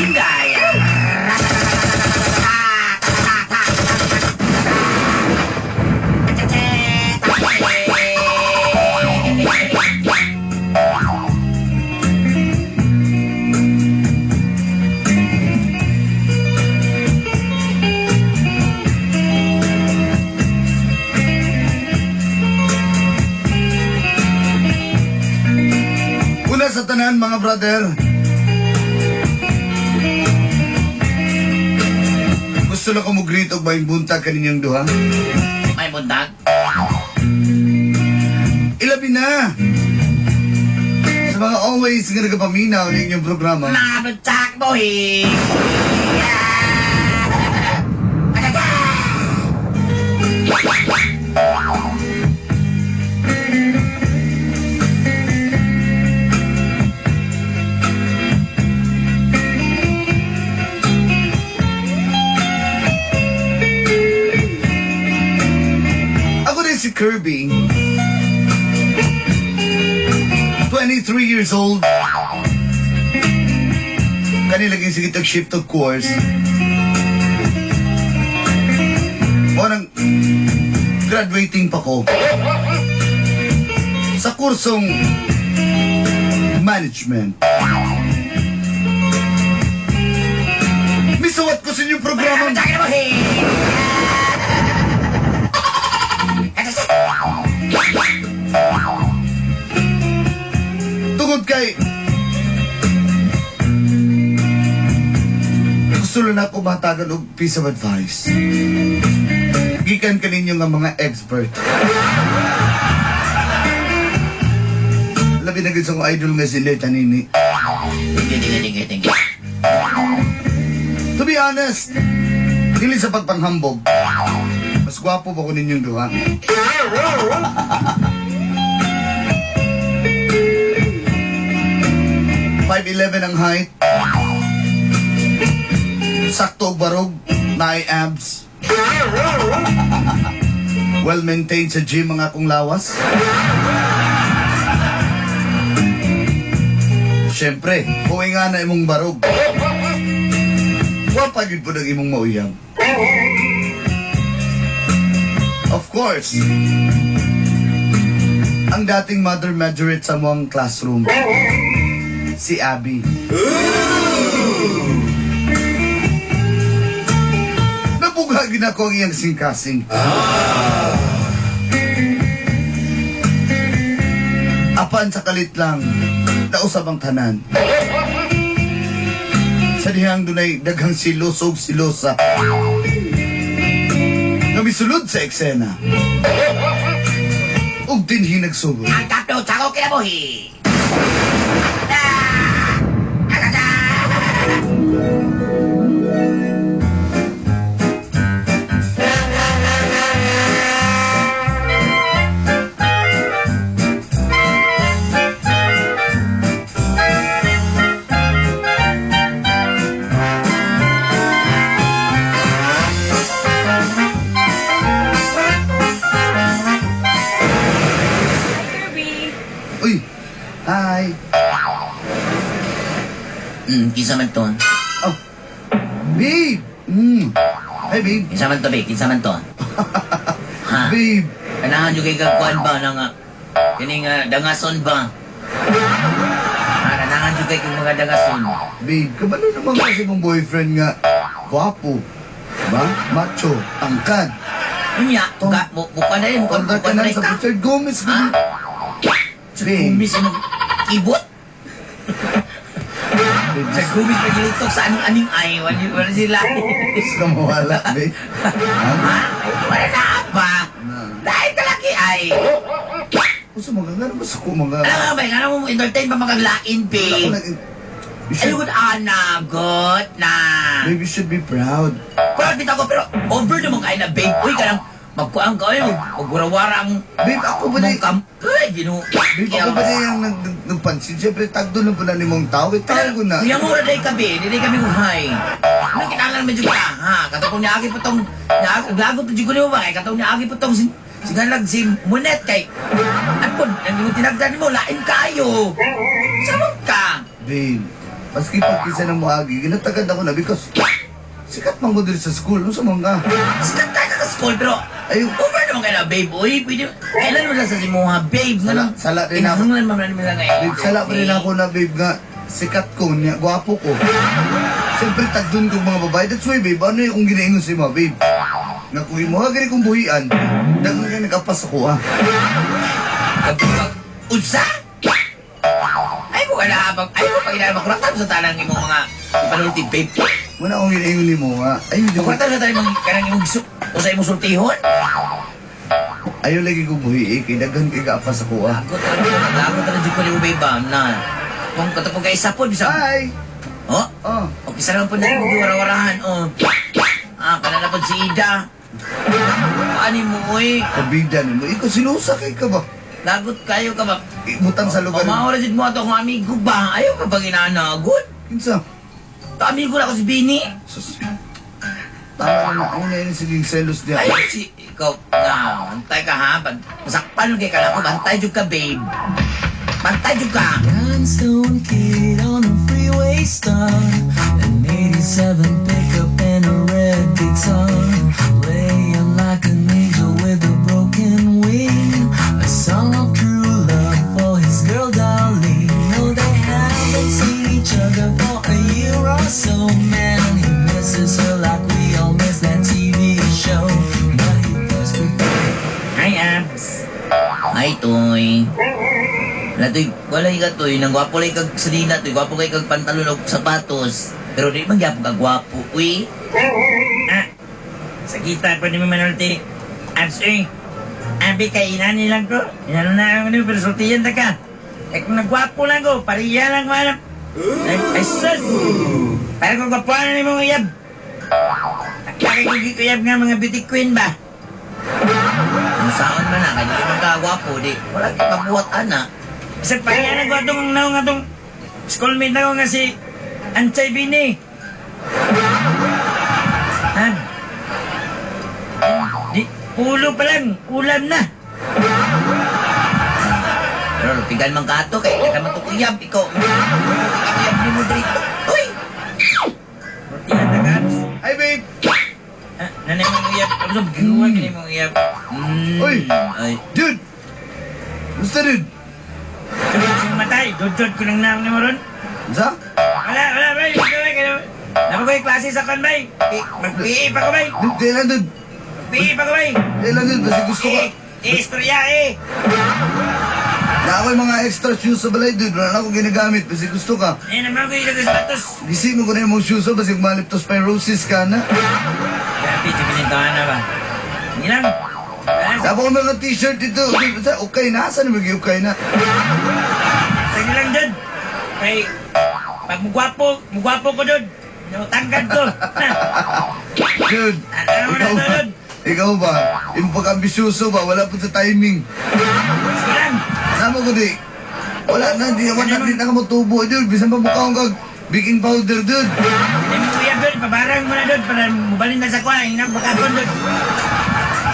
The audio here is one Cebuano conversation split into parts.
Undaya. Una sa tanan, mga brother. Gusto lang ko mo greet og maayong buntag kaninyong duha. May buntag? Ilabi na sa mga always nga nagapaminaw ng inyong programa. Mga buntag buhi. Ako din si Kirby. 23 years old. Kanila laging sige tag shift of course. Parang graduating pa ko. Sa kursong management. Misuwat ko sa inyong programa. Mga buntag buhi. Tungod kay gusto lang ako matagan og piece of advice. Gikan kaninyo nga mga expert. Labi na gyud sa akong idol nga si Leta Nini. Thank you, thank you, thank you, thank you. To be honest, dili sa pagpanghambog. Mas gwapo pa ko ninyong duha. 5'11" ang height. Sakto og barog, naay abs. Well maintained sa gym ang akong lawas. Siyempre, huwi nga na imong barog. Wa pa gyud pud ang imong mauyang. Of course, ang dating mother majorette sa among classroom, si Abby. Nabugha gid ako ang iyang singkasing. Apan sa kalit lang, nausab ang tanan. Sa dihang dunay daghang silos og silosa. Nga misulod sa eksena. Ug dinhi nagsugod. Ang tatlo sa ako kinabuhi. Hi, Kirby. Uy, hi. Kinsa man to? Oh, babe. Hi, babe. Kinsa man to, babe? Kinsa man to? Ha? Babe. Kanahan yung kay kagkuan ba na nga? Kini nga dangason ba? Ha, kanahan yung kay kung mga dangason. Babe, kabalo naman kasi mong boyfriend nga. Gwapo. Ba? Macho. Tangkad. Unya, ka, buka na yun. Kontra Buka ka na na sa ka. Richard Gomez. Ha? Babe. Gumis ang kibot? Babe, Sa gumis pagilitok sa aning-aning ay, wala sila. gusto mo wala, babe. Ha? Ha? Wala na ba? Dahil kalaki ay. Gusto mo nga, gusto ko mga... Alam mo ba, nga mo entertain pa magaglain, Ako babe. You Ay, should, good ana, good na. babe, you should be proud. Proud bitaw ko, pero over naman kayo na, babe. Uy, kanang magkuang ka, uy, magwara-wara ang Babe, ako ba na... mong kam... Ay, ginoo. Babe, ako ba na yung nagpansin? Siyempre, tagdo lang pala ni mong tao. Eh, tao ko na. Kuya mo na kami, hindi kami uhay. Ano kinahanglan medyo ka, ha? Katong niagi po tong, lagot to ko niyo ba? Kay katong niagi po tong sigalag si Munet kay at po, ang mo tinagdan mo, lain kayo. Sabot ka. Babe, Maski pag kisa na moagi, ginatagad ako na because sikat man ko diri sa school. Ano sa mga? Sikat ka sa school, pero Ay, over naman kayo na, babe. Uy, pwede, kailan mo lang sa simuha, babe? Sala, sala rin ako. Kinahanglan man naman nila ngayon. Babe, sala pa rin ako na, babe, nga sikat ko niya, gwapo ko. Siyempre, tagdun kong mga babae. That's why, babe, ano yung kung ginaingon sa mga, babe? Nga kung imo, gani kong buhian, daghan ka nag-apas ako, ah. Unsa? Ay ko kana pag ay ko pag makuratan sa tanang imong mga ipanulti, babe. Wala akong ginaingon nimo nga. Ay, di ko, Makuratan sa tanang imong kanang imong o sa imong sultihon. ayaw lagi kong buhi, eh, kay daghan kay kaapas ako, ah. Lagot ra ko, lagot ra jud ko nimo, babe, ba? Na. Kung katong kay isa pod bisa. Hi! Oh, Oh, o bisa naman po na imong giwara-warahan, oh. Ah, kana na pod si Ida. Paano mo, oy? pabida nimo. Ikaw, sinusa kay ka ba? Lagot kayo ka ba? Ibutang sa lugar. Pamaura jud mo ato akong amigo ba? Ayaw ka bang inaanagot? Kinsa? Amigo na ako si Bini. Sus. Tama na, ako na yun, sige, selos niya. Ay, si, ikaw, na, antay ka ha. Pag masakpan kay ka na ako, bantay jud ka, babe. Bantay jud ka. Rhinestone kid on the freeway star, an 87 pickup and a red guitar, laying like an angel with a broken wing, a song of true love for his girl darling. No, they haven't seen each other for a year or so. Man, he misses her like we all miss that TV show. But he first prefer Hi, Abs. Hi, Toy. Wala, Toy. Wala ka, Toy. Nang gwapo lang kag salina, Toy. Gwapo kay kag pantalon og sapatos. Pero di man gyapon ka gwapo, uy. Ah, sakita pa ni Manolti. Abs, eh. Abi, kay inani lang ko. Inano na ako niyo, pero sultiyan ta ka. Eh, kung nagwapo lang ko, pariya lang ko alam. Ay, ay, sus! Para kung gwapuan na mong uyab. Bakit kung uyab nga mga beauty queen ba? Kung saan man na, kaya di man ka gwapo, di. Wala kay pabuhat, ana. Bisag pariya lang ko atong naong atong schoolmate na ko nga si Anchay Bini. Han? Di, ulo pa lang, ulam na. Pero lupigan man ka ato, kay ka man tukuyab, ikaw. Tukuyab ni mo diri. Toy! Sultiyan ta ka, Abs. Hi, babe! Ah, nanay mong uyab. Ano sa ginuha kini mong uyab? Uy! Ay, Dude! Basta, dude! Sunod siyang matay. Dudod ko lang naong ni mo ron. Sa? Wala, wala, bay. Wala, wala. Dapat ko yung klase sa kan, bay. Mag-PE pa ko, bay. Dude, di lang, dude. Mag-PE pa ko, bay. Di lang, dude. Basta gusto ko. Eh, eh, istorya, eh. Na ako yung mga extra shoes sa balay, dude. Wala na akong ginagamit. Basta gusto ka. Eh, naman ko yung sapatos. Gising mo ko na yung mga shoes, oh. Basta maliptospirosis ka na. Grabe, pinintahan na ba? Sige lang. Ah, Dapat ko mga t-shirt dito. Dude, basta okay na. Saan mo okay na? sige lang, dud. Kay, pag mugwapo, mugwapo ko, dud. Tangkad ko. Na, Dude, ano mo na ikaw to, ba? dud? Ikaw ba? Yung pag-ambisyoso ba? Wala po sa timing. Sige lang. Sama ko di. Wala na, di, wala na, di na ka motubo, dude. Bisan pa mukha akong kag baking powder, dude. Hindi mo uyab, dud. Pabarang mo na, dud. Para mubalin na sa kuha. Hinang bakakon, dud.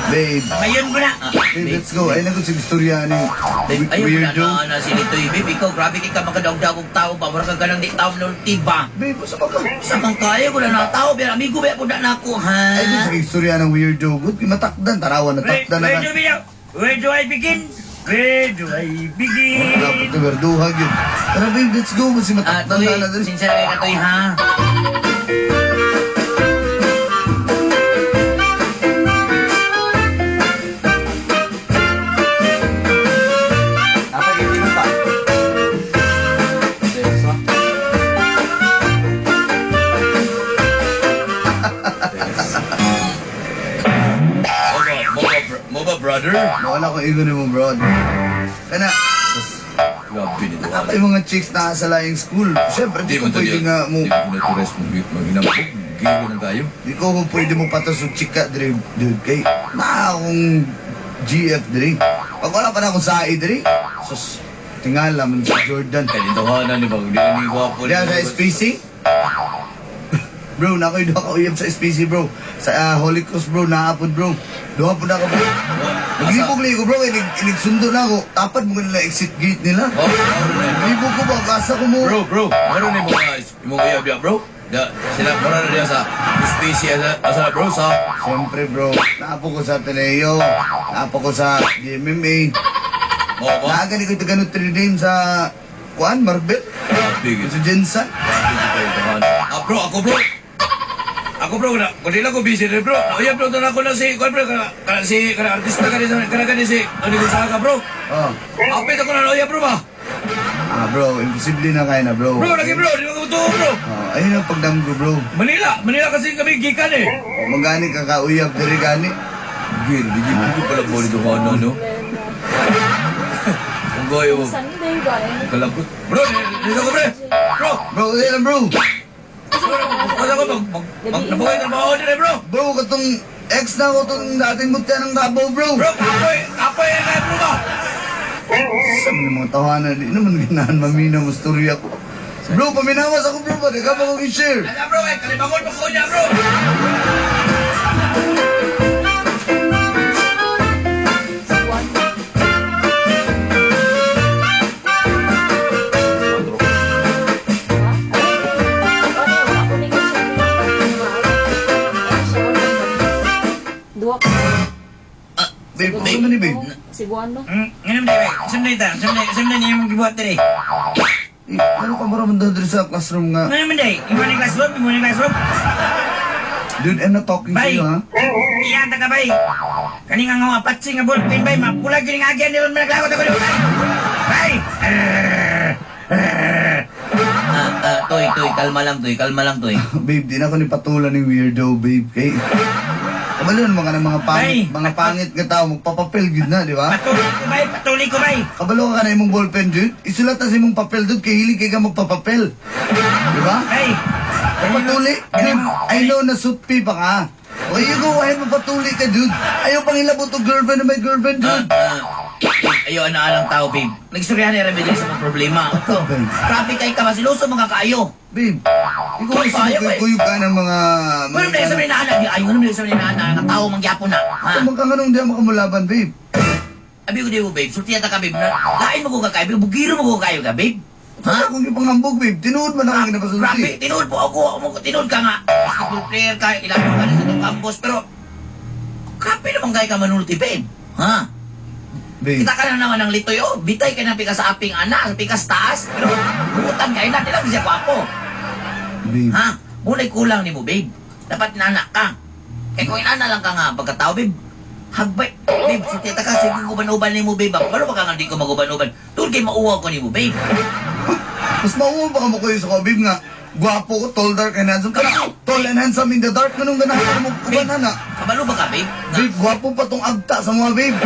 Babe, Pabayon ko na. Ah, babe, let's go. Ay, naku, sige, istorya ni Babe, ayaw mo na weirdo. na, na si Litoy. Babe, ikaw, grabe kay ka makadagdag og tao ba? Mura ka ganang di tao nulti ba? Babe, basta pa ka. Sa mang kaya ko na na tao, pero amigo ba po na na ako, ha? Ay, doon sa istorya ng weirdo. Good, matakdan, tarawan, Where, natakdan na where ka. do we Where do I begin? Where do I begin? Wala pa ito, werduhag yun. Tara, babe, let's go. Kasi Ah, matakdan Toy, na na. dali. sincere kay ka, Toy, ha? Moba, brother. Wala akong ego ni mo, bro. Kana, Grabe nito. ako yung mga chicks na sa laing school. Siyempre, di ko pwede nga mo, Di mo na rest mo maginambog. Gila na tayo. di ko pwede mo patas og chika dre, dude. Kay, na akong GF dre. Pag wala pa na akong sae dre, sus, tingala man si Jordan. Kalintawanan ni Bang. Di na ni gwapo. Diyan sa SPC? Bro, na ako'y duha ka uyab sa SPC, bro. Sa Holy Cross, bro, naapod, bro. Duha po na ka, bro. Naglibog lang ko, bro, kay nagsundo na ako. Tapad mo nila exit gate nila. Oh, na. Naglibog ko ba, kasa ko mo. Bro, bro, meron ni mga imong uyab ya, bro. Da, sila mura na diya sa SPC asa asa bro sa Siyempre, bro, naapo ko sa Ateneo, naapo ko sa GMMA. mo ba? Naagani ko ito Notre Dame sa Kuan, Marbel, Big. sa Jensen. Ah, bro, ako bro. Ako bro, na, kung di lang ko busy rin bro. Uyab bro, na ako na si, kuan bro, kana, kana si, kana artista ka kana kana si, ano ko sa ka bro. Oh. Apit ako na uyab bro ba? Ah, bro, imposible na kaya na, bro. Bro, lagi bro, di ba ko tuo bro. Oh, ayun ang pagdamgo, bro. Manila, Manila kasi kami gikan eh. Oh, magani ka kauyab diri gani. Gil, di ko pala boli dito ano no. Ang goyo. Sunday ba? Kalabot. Bro, dito ko bre. Bro, Bro, okay lang, bro. wala ko mag mag mag nabuhay trabaho dire bro. Bro, katong ex na ako itong dating mutya ng Davao, bro. Bro, kapoy, kapoy na bro ba? Sa mga mga tawanan, di naman ganahan maminaw mo storya ko. Bro, paminawas ako, bro. Pwede ka ba kong i-share? Ala bro, eh kalibangon mo ko niya bro. One. Duwa ka. Babe, ano man ni babe? Cebuano. Ganun day, bay. Sunday ta, sunday, sunday niya mong gibuhat diri. Eh, ano ka mara man daw diri sa classroom nga? Ano naman day? Imo ni classroom, imo ni classroom. Dude, I'm not talking to Bay. you, ha? Iyan ta ka bay. Kani nga nga patsi nga ballpen bay, mapula gyud ning agyan nilon managlagot ako diri bay. Bay. Ah, ah, Toy, Toy, kalma lang, Toy, kalma lang, Toy. Babe, di na ako ni patulan ni weirdo, babe. Kay, kabalo naman ka ng mga pangit, Bay. mga pangit nga tao, magpapapel gyud na, di ba? Patuloy ko bay, patuloy ko bay. Kabalo ka na imong ballpen, dude. Isulat na sa imong papel, dude, kay hilig kay ka magpapapel. Di ba? Bay. Patuli, dude. I know na sutpi pa ka. Okay, you go ahead, mapatuli ka, dude. Ayaw pang ilabot og girlfriend na may girlfriend, Ah, dude. ah, ayo na alang tao, babe. Nagstoryahan ni Remedy sa mga problema. Ito, Babe. grabe kay ka, masiluso mga kaayo. Babe, ikaw Uy, kasi ayaw, eh. kuyog ka ng mga... Ano na sa mga naanak? Ayaw naman sa mga naanak, nga tao mangyapon na. Ha? Kung magkakanong di ako makamulaban, babe. Abi ko di mo, babe. Sultiyan ta ka, babe. Lain mo ko ka kayo, babe. Bugiro mo ko kayo ka, babe. Ha? Kung ipanghambog, babe, tinuod man ako Grabe, ginapasulti. tinuod po ako. Tinuod ka nga. Basketball player ka, ilang ka na sa itong campus, pero grabe naman kayo ka manulti, babe. Ha? Babe, Kita ka na naman ng litoy, oh. Bitay ka na pika sa aping ana, sa pikas taas. Pero buutan kayo na, di lang siya gwapo. babe. Ha? Muna'y kulang ni mo, babe. Dapat inanak ka. Kaya kung inana lang ka nga, pagkatao, babe, hagbay. Babe, sa tita ka, sige guban-uban ni mo, babe. Balo ba ka nga di ko maguban-uban? Tungkol kay mauwaw ko ni mo, babe. Mas mauwa pa ka mo kayo sa ko, babe, nga. Gwapo ko, tall, dark, and handsome. Kana, tall and handsome in the dark. Anong ganahan mo? Babe, Uban na. kabalo ba ka, babe? Nga, Babe, gwapo pa tong agta sa mga babe.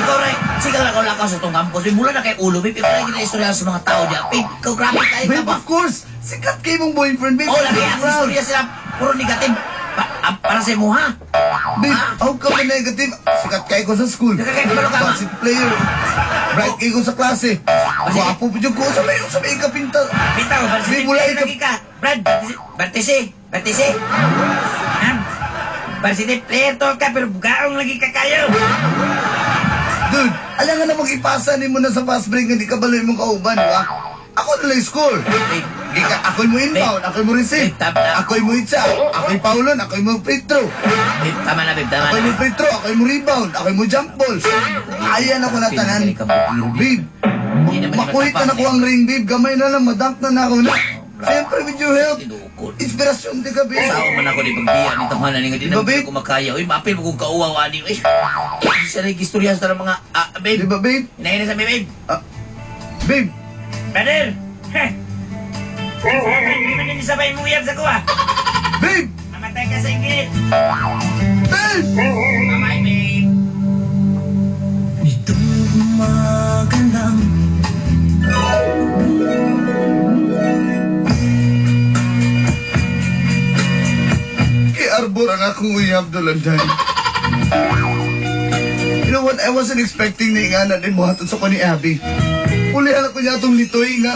Ikaw rin, sige lang lakaw sa tong campus. Babe, mula na kay ulo, babe. Ikaw lagi na istorya sa mga tao diyan. Babe, ikaw grabe tayo ka Babe, ba? of course. Sikat kay mong boyfriend, babe. Oh, lagi ang Proud. istorya sila, puro negative. Para sa imo, ha? Babe, Ha? how ka ba negative? Sikat kayo ko sa school. Sikat kayo, kabalo ka nga. Varsity player. Bright kayo ko sa klase. Gwapo pa dyan ko. Sa may ikapinta. Bitaw, varsity Babe, wala player ikaw- lagi ka. Brad, Bartese, Bartese. Ha? Varsity player to ka pero bugaong lagi ka kayo. Dude, alam nga na mag-ipasa ni mo na sa fast break nga di ka baloy mong kauban, di ba? Ako na lang score. Babe, Di ka, ako'y mo inbound, ako'y mo receive, Babe, tama na. ako'y mo itsa, ako'y paulon, ako'y mo free throw, Babe, tama na, babe, tama ako'y na. mo free throw, ako'y mo rebound, ako'y mo jump ball. Ayan ako na tanan. Babe, Hindi naman makulit na matapang nakuha ang ring, babe. Gamay na lang, madunk na na ako na. Siyempre, with your help, Tinukod. inspirasyon di ka, babe. Sao man ako di pagbiya ni tawanan nga di Di ba, naman babe? ko makaya. Uy, maapil mo kong kauwaw ani. Uy, sa registorya sa mga ah, Di babe. ba, babe? Hinahin na sa babe. Ah, babe, Brother. Heh. Hindi man ni sabay mo uyab sa kuha. babe, Mamatay ka sa inggit. babe! Mamay, babe. Nitong umaga lang. Kay Arbor ang akong uyab dolanday. You know what? I wasn't expecting na ingana din mo hatod sa ko ni Abby. Uli alam ko niya itong litoy nga.